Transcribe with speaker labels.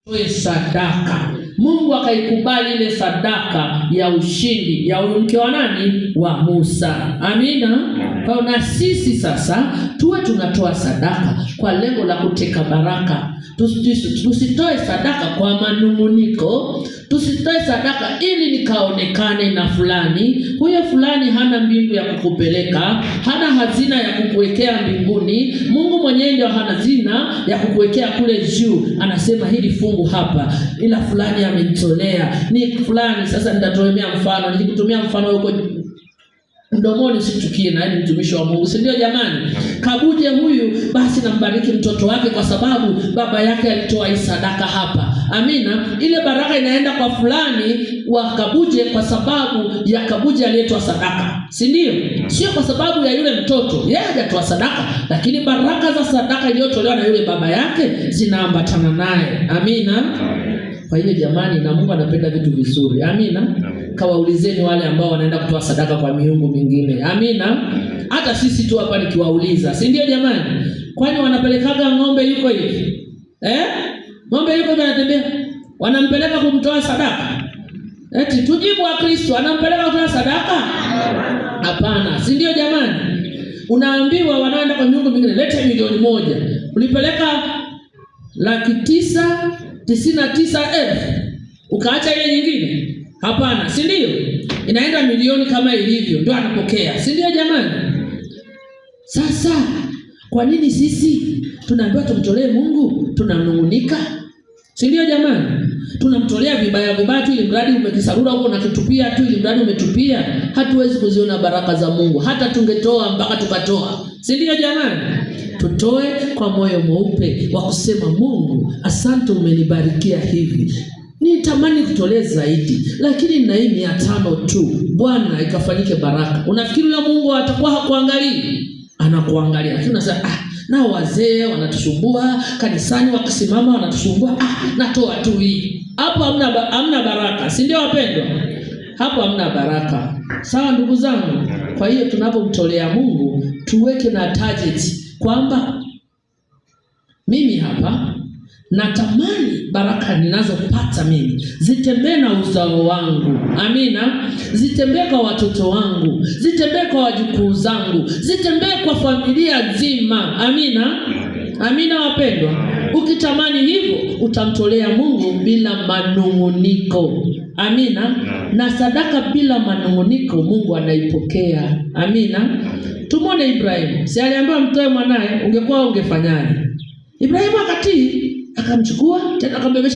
Speaker 1: Toe sadaka. Mungu akaikubali ile sadaka ya ushindi ya huyu mke wa nani? Wa Musa. Amina. Kwa na sisi sasa tuwe tunatoa sadaka kwa lengo la kuteka baraka. Tusitoe sadaka kwa manunguniko, tusitoe sadaka ili nikaonekane na fulani. Huyo fulani hana mbingu ya kukupeleka, hana hazina ya kukuwekea mbinguni. Mungu mwenyewe ndio hana hazina ya kukuwekea kule juu. Anasema hili fungu hapa, ila fulani amenitolea, ni fulani. Sasa nitatumia mfano, nikikutumia mfano huko mdomoni usichukie, na ni mtumishi wa Mungu, si ndio jamani? Kabuje huyu basi nambariki mtoto wake kwa sababu baba yake alitoa hii sadaka hapa. Amina. Ile baraka inaenda kwa fulani wa Kabuje kwa sababu ya Kabuje aliyetoa sadaka, si ndio? Sio kwa sababu ya yule mtoto, yeye hajatoa sadaka, lakini baraka za sadaka iliyotolewa na yule baba yake zinaambatana naye. Amina. Kwa hiyo jamani, na Mungu anapenda vitu vizuri. Amina. Kawaulizeni wale ambao wanaenda kutoa sadaka kwa miungu mingine. Amina. Hata sisi tu hapa nikiwauliza, si ndio jamani? Kwani wanapelekaga ng'ombe yuko hivi? Eh? Ng'ombe yuko hivi anatembea. Wanampeleka kumtoa sadaka. Eti tujibu wa Kristo, anampeleka kutoa sadaka? Hapana, si ndio jamani? Unaambiwa wanaenda kwa miungu mingine, lete 1,000,000. Ulipeleka 999,000. Ukaacha ile nyingine? Hapana, si ndio? Inaenda 1,000,000 kama ilivyo, ndio anapokea. Si ndio jamani? Sasa kwa nini sisi tunaambiwa tumtolee Mungu tunanungunika? Si ndio jamani? Tunamtolea vibaya vibaya tu ili mradi umekisarura huko na kitupia tu ili mradi umetupia. Hatuwezi kuziona baraka za Mungu hata tungetoa mpaka tukatoa. Si ndio jamani? Tutoe kwa moyo mweupe wa kusema Mungu, asante umenibarikia hivi. Nitamani kutolee zaidi, lakini na hii 500 tu. Bwana ikafanyike baraka. Unafikiri yule Mungu atakuwa hakuangalii? Anakuangalia. Lakini unasema na wazee wanatusumbua, kanisani wakisimama wanatusumbua, natoa tu hii. Hapo hamna baraka. Si ndio wapendwa? Hapo hamna baraka. Sawa ndugu zangu? Kwa hiyo tunapomtolea Mungu tuweke na target kwamba mimi hapa natamani baraka ninazopata mimi zitembee na uzao wangu. Amina. Zitembee kwa watoto wangu, zitembee kwa wajukuu zangu, zitembee kwa familia nzima. Amina. Amina wapendwa. Ukitamani hivyo utamtolea Mungu bila manunguniko. Amina. Na sadaka bila manunguniko Mungu anaipokea. Amina. Tumwone Ibrahim. Si aliambiwa mtoe mwanae, ungekuwa ungefanyaje? Ibrahim akatii, akamchukua tena akambebesha